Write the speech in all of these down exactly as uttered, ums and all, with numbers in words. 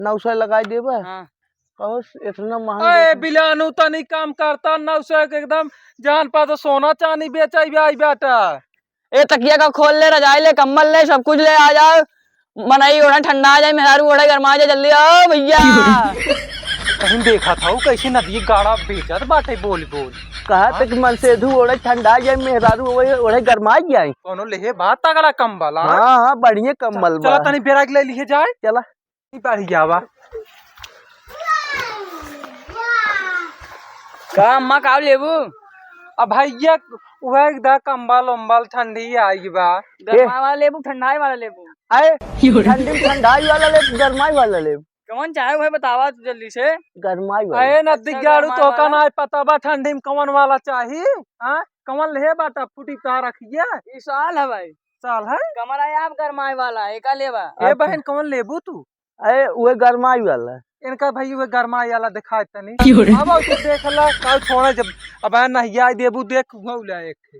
नौ सौ लगाइ देबा? हाँ। कहो, इतना महंगा अरे, बेचे। बिलानू तनी कम करता, नौ सौ के एकदम जान पा तो सोना चांदी बेचाई बे आई बेटा। ए, तकिया का खोल ले, रजाई ले, कम्बल ले, सब कुछ ले आ जाओ। मनई ओढ़े ठंडा आ जाए, मेहरारू ओढ़े गरमा जाए, जल्दी आओ भैया। कहीं देखा था वो कैसे नदी गाड़ा बेचत बाटे बोल बोल। कहा हाँ? तक मनसेधू ओढ़े ठंडा जाए, मेहरारू ओढ़े, ओढ़े गरमा जाए। कोनो लेहे बा तगड़ा कम्बल, हाँ? हाँ, हाँ, बढ़िया कम्बल चला बा। तनी बेरा के ले लिए जाए। चला। ई बढ़िया बा। का अम्मा, का लेबू? अब भैया, उहे दा कम्बल उम्बल, ठंडी आई बा। गरमाई वाला लेबू, ठंडाई वाला लेबू? अरे, ठंडी में ठंडाई वाला लेब, गरमाई वाला लेब? कौन चाहे, उहे बतावा तू जल्दी से। गरमाई वाला। अरे, नदी अच्छा, गाड़ू, गरमाई तोका वाला। ना पता बा ठंडी में कौन वाला चाही? हाँ, कौन लेहे बाटा, फूटी तार रखिए। ई साल है भाई। साल है? कमरा है आप गरमाई वाला, एका लेबा? ए अच्छा। बहन, कौन लेबू तू? अरे, उहे गरमाई वाला। इनका भाई उहे गरमाई वाला दिखाए तनी। क्यों रे? अब तू देख ला, कल छोड़े जब, अब आ नहिया देबू, देख, उहौ ले एक ठे।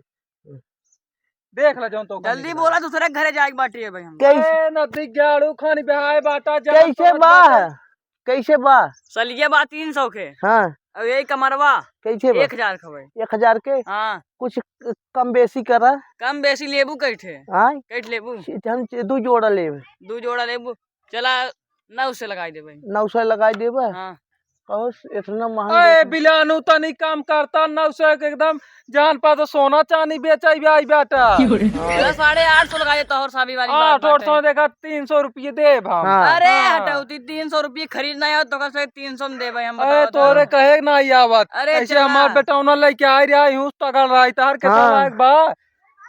देख ला जौन तो जल्दी बोला, दूसरे घरे जाए के बाटी है भाई हम। कैसे? ए, नदी गाड़ू खानी बहाए बाटा, जा कैसे तो बा? बाटा। कैसे बा? सलिया बा तीन सौ के। हाँ। अब यही कमरवा कैसे बा? एक हजार के भाई। एक हजार के? हाँ। कुछ क-, कम बेसी करा। कम बेसी लेबू कैठे? हाँ। कैठ लेबू? हम दू जोड़ा लेब। दू जोड़ा लेबू। चला, नौ सौ लगाई देबे। नौ सौ लगाई देबे? हाँ। कहो, इतना महंगा अरे, बेचे। बिलानू तनी कम करता, नौ सौ के एकदम जान पा तो सोना चांदी बेचाई बे आई बेटा। चला, साढ़े आठ सौ लगाई दे, तोहर साबी वाली बात आठ, आठ सौ बाटे। देखा, तीन सौ रुपये देब हम। हाँ। अरे, हाँ। हटाओ, ती-, तीन सौ रुपये खरीद ना हो, तो कैसे तीन सौ में देबे हम, अरे, बता दो। तोरे कहे के ना आवत। अरे, ऐसे चला। हमार बेटौना लेके आई रहा, यूं तगड़ रहा, तार के हाँ। लायक बा।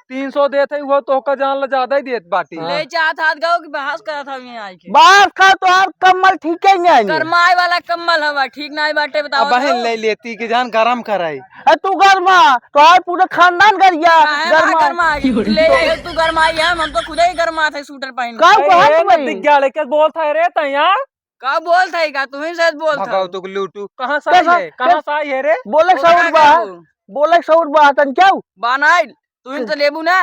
तीन सौ देत है, वो तोहका जान ला ज्यादा ही देत बाटी। हाँ। ले चाहत हाथ गाओ कि बहस करत हव यहाँ आइके? बहस का, तोहार कम्बल ठीक है नहीं? गरमाए वाला कम्बल हवा, ठीक नहीं बाटे, बताओ अब बहन तो। ले लेती कि जान गरम कराई। ए, तू गरमा, तोहार पूरा खानदान गरिया, काहे ना गरमा। गरमा? ले, तू गरमाई है, हम तो खुदे ही गरमा थे सूटर पहन के। का ए, कहत ए, भाई? नदिक जाले के बोलत है रे तैया? का बोलत है का? तू ही शायद बोलत भगाओ है। तो लूटू। कहाँ से आई कैसा? है? कहाँ से आई है रे? बोले वो सौर का बा, कहू? बोले सौर बा, तन क्या? बानाइल। तू ही तो लेबू ना।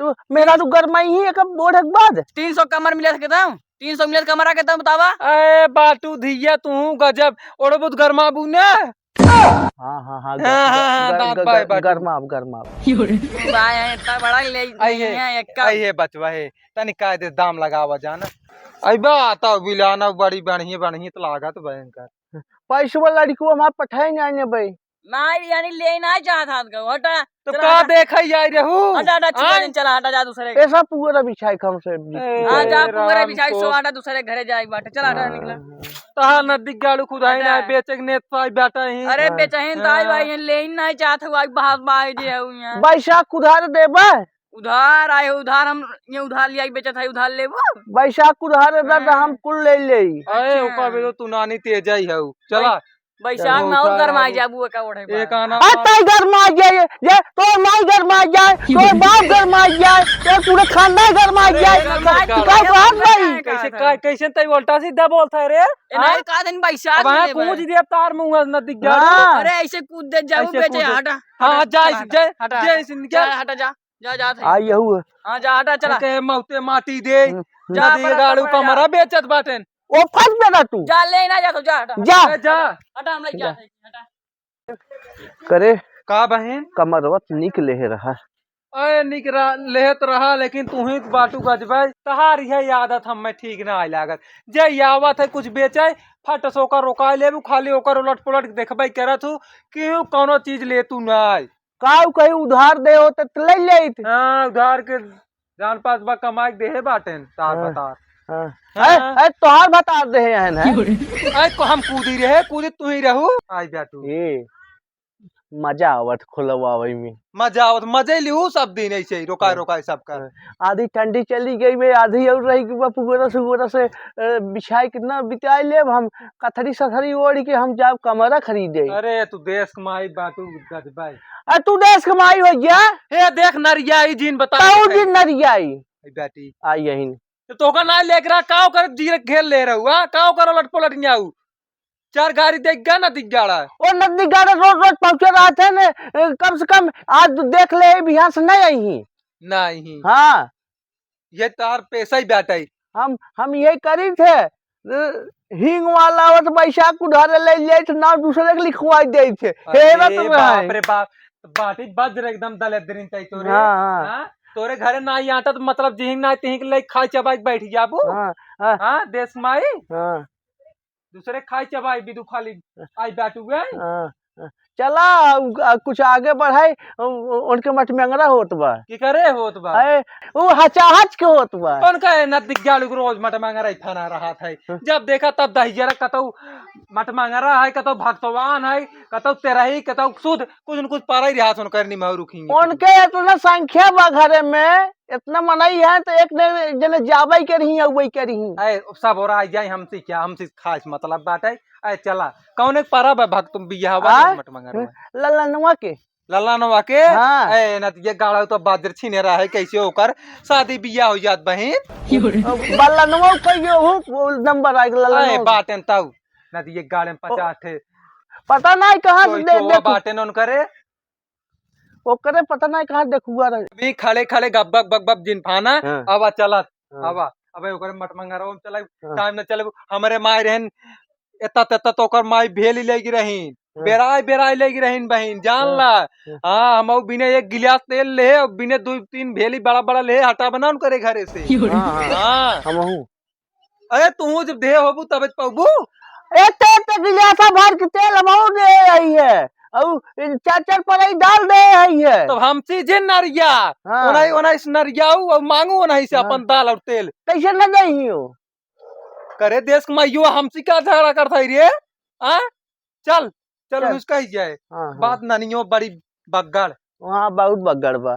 तू मेरा तो गरमाई ही एक बोढ़क बाद। तीन सौ कमर मिले के तम, तीन सौ मिले कमरा के तम बतावा। ए बाटू धिया, तू गजब ओड़बुत गरमाबू ना। हाँ, हाँ, हाँ, हाँ, गर-, हाँ, गर-, हाँ, गर-, दांत गर-, बाय गर-, बाटू। गरमाब, गरमाब। बाय है, इतना बड़ा ले आई है, है, एक का। आई है बचवा है, तनी काय दे दाम लगावा जाना। आई बा, आता बिलाना बड़ी बढ़िया, बढ़िया तो लागत भयंकर। पैसवा लड़िकवा हमार पठाई ना ने भाई। नाहीं, यानी ले नाहीं चाहत हाथ गो, हटा। तो चला, का हटा। देखा यार रहू? हटा, हटा, चुप आय? कर, चला, हटा, जा दूसरे के। ऐसा पुअरा बिछाई कम से ए, हाँ, जा, राम पुअरा बिछाई, को। सो हटा, दूसरे घरे जाए बाटे। चला, हटा, निकला। तहा नदी गाड़ू खुदाई हटा। ना, बेचे के नेत पाई बाटा ही। अरे, हाँ। बेचहिन तो आई हाँ। भाई, ले ही नाहीं चाहत हुआ, बाहर बाहर जे है यहाँ। बैसाख उधार देबा? उधार आए, उधार हम ये उधार लिया के बेचत है, उधार लेबो? बैसाख उधार दे, तो हाँ। हम कुल ले ले। अरे, अच्छा। ओका बेरो तू नानी तेजाई है, चला। बैसाख में और गरमाई जाबू, एका ओढ़े एक बा। आना ए, ताई गरमाई जाए, ये तोर माई गरमाई जाए, तोर बाप गरमाई जाए, तोर पूरे खानदान गरमाई अरे, जाए। गरमाई तू का जाए, बात भाई? कैसे, का, कैसे तई उल्टा सीधा बोलता है रे? ए, हाँ? नहीं, का दिन बैसाख अब हाँ, में कूद बा। दिया तार मुँह न दिख जा हाँ। अरे, ऐसे कूद दे जाऊ, ऐसे बेचे, कूद। हटा, हाँ, हटा, जा, चला, इसे, हटा, जा, हटा, जा, इसे निकल। जा, हटा, जा, जा, जा, आ, यहू। हाँ, जा, हटा, चला। के मौते माटी दे। हम्म, हम्म। जा, नदी पकड़, गाड़ू पकड़, जा। कमरा बेचत बाटेन। ओ फंस बेटा तू। जा, ले ना जा तो, जा, हटा, जा। हटा, ए, जा। हटा, हम ले जा। जा, हटा। करे। का बहिन? कमरवा त निक लेहे रहा। अरे निक रहा, लेहत रहा, लेकिन तू ही बाटू गजबे। तहार यह आदत हमें ठीक ना आए लागत। जे आवत है कुछ बेचे, फट से ओकर रोका लेबू, खाली ओकर उलट पुलट देखबे करत हूँ, क्यों कौनो चीज ले तू ना आए। काऊ कहीं उधार दे हो त ले लेत। हाँ, उधार के जान पास बा कमाई के देहे बाटेन, तार हाँ, बतार। हाँ। हाँ। ए, ए, तोहार बतार देहे हन, हैं? अरे को हम कूदी रहे, कूदी तू ही रहू। आई जा तू। ए, मजा आवत खुलवावे में। मजा आवत, मजे लिहू सब दिन ऐसे ही, रोकाए, हाँ। रोकाए सब कर। हाँ। आधी ठंडी चली गई बे, आधी और रही कि बा पुअरा सुअरा से, अ, बिछाए कितना बिताए लेब हम, कथरी सथरी ओढ़ के हम जाब कमरा खरीदे। अरे, तू देश कमाई बाटू गजबाई। आ, तू देश कमाई हो गया? हे, देख नरियाई जिन बता ताऊ दे। जिन नरियाई। ए, बेटी। आई यही। तो तोका ना लेके रहा, काव कर जीरे घेर ले रहू, हाँ? काव कर लट पलट नहीं आऊ। चार गाड़ी देख गया ना दिख गाड़ा। ओ नदी गाड़ा रोज रोज पहुँचे रहते ने, ए, कम से कम आज देख ले, बिहान से नहीं आई ही। नहीं। हाँ। ये तार पैसा ही बैठा ही। हम, हम यही करी थे, हींग वाला आवत बैसाख उधारे ले जाइत, नाव दूसरे के लिखवाई देइत है। अरे हेरत रहे। बाप रे बाप, बाटी बज्र एकदम दलेद्रीन तै तोरे। हाँ, हाँ। हाँ? तोरे घरे ना आई आटा तो मतलब जिहिंग ना तिहिंग ले खाई चबाई के बैठ जाबू। हाँ, हाँ। हाँ, देश माई। हाँ। दूसरे खाई चबाई बिदु खाली आई बाटू गए। हाँ, हाँ। चला, उ, आ, कुछ आगे बढ़ाई, उ, उ, उनके मटमंगरा होत बा। की करे होत बा? अरे, उ हचाहच के होत बा। कौन कहे न दिग्गालू के रोज मटमंगरा ही फना रहा था। हाँ। जब देखा तब दहिजरा कतौ मटमंगरा है, कतौ भक्तवान है, कतौ तेरही, कतौ सुध, कुछ न कुछ पारा ही रहा सुन करनी महू रुखी। उनके इतना संख्या बा घरे में, इतना मनई है तो एक ने जने जाबे करिहीं, अउबे करिहीं। ए, सब ओरा आई जाए हमसे क्या, हमसे खास मतलब बात है। ए, चला, कौन एक परब है भक्त बियाह वाला आ? मटमंगरवा? ललनवा के। ललनवा के? हाँ। ए, ना तो ये गाड़ा तो बादर छीने रहा है, कैसे ओकर शादी बियाह हो जात बहिन? बल्लनवा कहियो हो, वो नंबर आ गया, ए, ललनवा। बाटेन ताऊ, ना तो ये गाड़े में ओ, पचास ठे पता नहीं कहाँ से कोई दे, चोवा देखो। बाटेन उनकरे। ओकरे पता नहीं कहाँ देखुआ रहे। अभी खड़े खड़े गब्बक बक बक जिन फाना, हाँ। आवा चलत, हाँ। आवा। अबे ओकरे मटमंगरवा में चला, हाँ। टाइम न चले, हमरे माई रहन, एता तेता तो ओकर माई भेली लेगी रहीन, हाँ। बेराय बेराय लेगी रहीन बहिन, जान हाँ। ला। हाँ। हाँ, हम बिने एक गिलास तेल ले, और बिने दो तीन भेली बड़ा बड़ा ले, हटा बना उनकरे घरे से। हाँ, हाँ। हाँ। हमहू। अरे तू जब देह होबू तबे तो पौबू। ए, ते, ते गिलासा भर के तेल हमहू दे आई है। अउ चार चार परई डाल दे आई है। तब हमसे जे नरिया, हाँ। ओनाई, ओनाई से नरियाऊ और मांगू ओनाई से हाँ। अपन दाल और तेल। कैसे न दे ही हो? करे देश के माइयो हमसे का झगड़ा करता है रे? हाँ? चल, चल, चल। उसका ही जाए। हाँ, हाँ। बात ननियो बड़ी बग्गड़। वहाँ बहुत बग्गड़ बा।